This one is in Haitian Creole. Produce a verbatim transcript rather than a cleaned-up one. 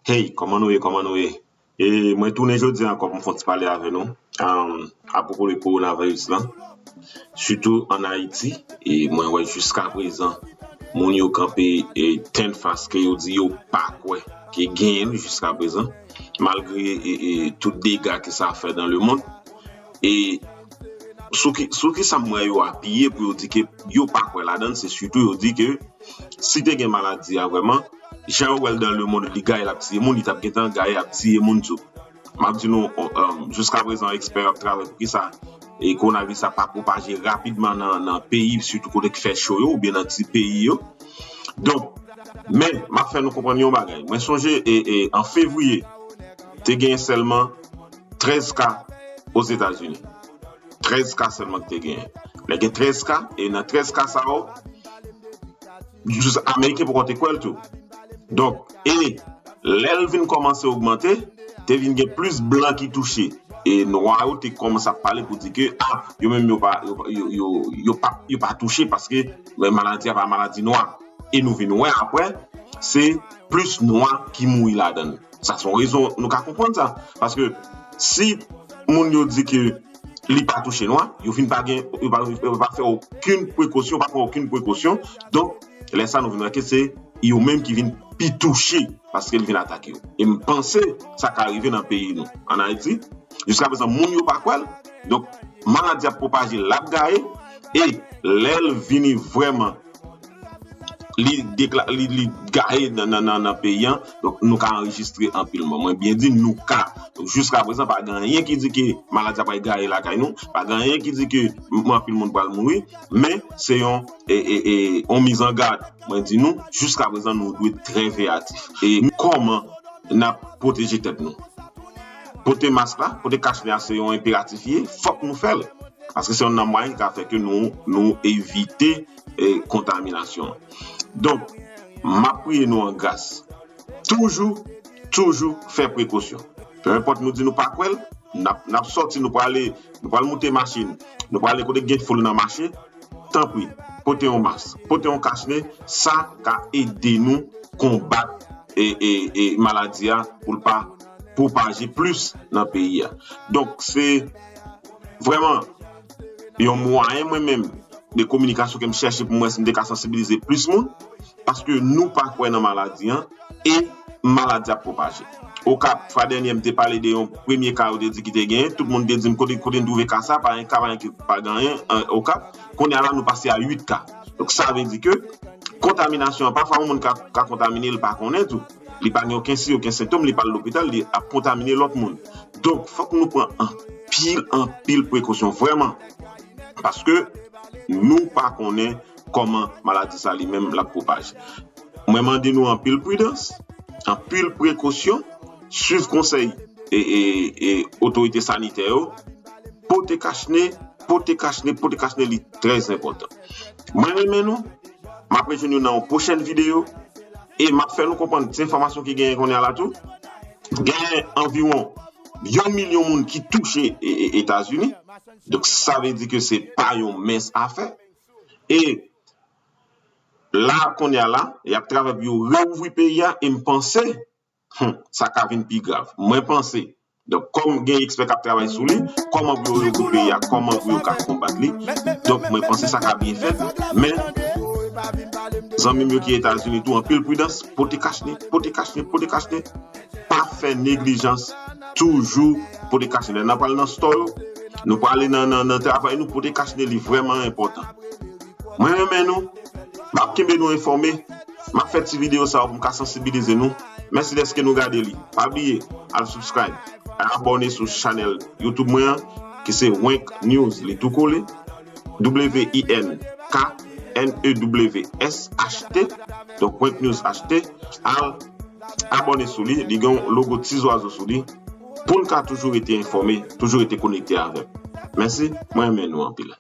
Hey, kòman nou ye? Kòman nou ye? E mwen tounen jodi a ankò pou m fè yon ti pale avè nou, um, apwopo de kowonaviris lan, sitou ann Ayiti. E mwen wè jiska prezan, moun yo kanpe e tennfas ke yo di yo pa kwè ke genyen l jiska prezan, malgre e, e, tout dega ke sa fè dans le monde. E sou ki, sou ki sa m wè yo apiye pou yo di ke yo pa kwè ladan l, se sitou yo di ke si te gen maladi a vrèman, jan yo wè l dans le monde, li gaye l ap tiye moun, li t ap gentan gaye ap tiye moun tou. M ap di nou, um, jiska prezan, ekspè yo ap travay pou ki sa e kowonaviris la pa pwopaje rapidman nan, nan peyi, sitou kote k fè cho yo, oubyen nan ti peyi yo. Donk, men, m ap fè nou konprann yon bagay. Mwen sonje, e, e, an fevriye, te gen sèlman trèz ka Ozetazini. Trèz ka sèlman ki te genyen. Lè gen trèz ka, e nan trèz ka sa yo, jis Ameriken poko te kwè l tou. Donk, e lè l vin kòmanse ogmante, te vin gen plis blan ki touche. E nwa yo te kòmanse ap pale pou di ke, a, yo menm yo pa, yo, yo, yo, yo pa, yo pa touche paske maladi a pa maladi nwa. E nou vin wè apre, se plis nwa ki mouri ladan l. Sa se yon rezon nou ka konprann sa. Paske si moun yo di ke li pa touche nwa, yo vin pa gen, yo pa, yo pa fè okenn prekosyon, pa pran okenn prekosyon. Donk, lè sa nou vin wè ke se yo menm ki vin pi touche paske l vin atake yo. E m panse sa ka rive nan peyi nou, ann Ayiti. Jiska prezan, moun yo pa kwè l. Donk, maladi ap pwopaje, l ap gaye. E lè l vini vrèman, li dekla-, li, li gaye nan, nan, nan, nan peyi an. Donk, nou ka anrejistre anpil mò. Mwen byen di, nou ka. Donk, jiska prezan, pa gen anyen ki di ke maladi a pral gaye lakay nou. Pa gen anyen ki di ke m-, anpil moun pral mouri. Men, se yon, e, e, e, yon mizangad. Mwen di nou, jiska prezan, nou dwe trè veyatif. E kòman n ap pwoteje tèt nou? Pote mask la, pote kach nez a, se yon enperatif li ye, fòk nou fè l. Paske se youn nan mwayen ki ka fè ke nou, nou evite, e, kontaminasyon an. Donk, m ap priye nou an gras. Toujou, toujou fè prekosyon. Peu importe nou di nou pa kwè l, n ap, n ap sòti, nou prale, nou pral moute machin, nou prale kote k gen foul nan mache, tanpri, pote yon mask, pote yon kach nez, sa ka ede nou konbat e, e, e maladi a pou l pa pwopaje plis nan peyi a. Donk, se vrèman yon mwayen mwen menm de kominikasyon ke m chèche pou m wè si m te ka sansibilize plis moun, paske nou pa kwè nan maladi an e maladi ap pwopaje. Okap, fwa dènye, m te pale de yon premye ka yo te di ki te genyen, tout moun te di m kote, kote n twouve ka sa, pa gen ka, pa gen ki pa genyen, e, Okap. Kounye a la, nou pase a uit ka. Donk, sa vle di ke kontaminasyon an, pafwa yon moun ka, ka kontamine, li pa konnen tou. Li pa gen okenn siy, okenn sentòm, li pa al lopital, li ap kontamine lòt moun. Donk, fòk nou pran anpil, anpil prekosyon, vrèman. Paske nou pa konnen kòman maladi sa li menm l ap pwopaje. Mwen mande nou anpil pridans, anpil prekosyon, swiv konsèy e, e, e otorite sanitè yo, pote kach nez, pote kach nez, pote kach nez, li trè enpòtan. Mwen renmen nou, m ap rejwenn nou nan yon pwochèn videyo, e m ap fè nou konprann ti enfòmasyon ki genyen kounye a la tou. Genyen anviwon yon milyon moun ki touche e, e, Etazini. Donk, sa vle di ke se pa yon mens afè. E la, kounye a la, y ap travay pou yo reouvri peyi a, e m panse, hmm, sa ka vin pi grav. Mwen panse. Donk, kòm gen ekspè k ap travay sou li, kòman pou yo reouvri peyi a, kòman pou yo ka konbat li. Donk, mwen panse sa ka byen fèt. Men, zanmi m yo ki Etazini tou, anpil pridans, pote kach nez, pote kach nez, pote kach nez. Pa fè neglijans, toujou pote kach nez. Lè n ap pral nan store yo, nou prale nan, nan, nan travay nou, pote kach nez, li vrèman enpòtan. Mwen renmen nou, m ap kenbe nou enfòme, m ap fè ti videyo sa yo pou m ka sansibilize nou. Mèsi dèske nou gade li. Pa bliye, al subscribe, al abòne sou chanèl YouTube mwen an, ki se Wenk News, li tou kole, W I N K N E W S H T, donk Wenk News H T, al abòne sou li, li gen yon logo ti zwazo sou li, pou n ka toujou rete enfòme, toujou rete konekte avè m. Mèsi, mwen renmen nou anpil.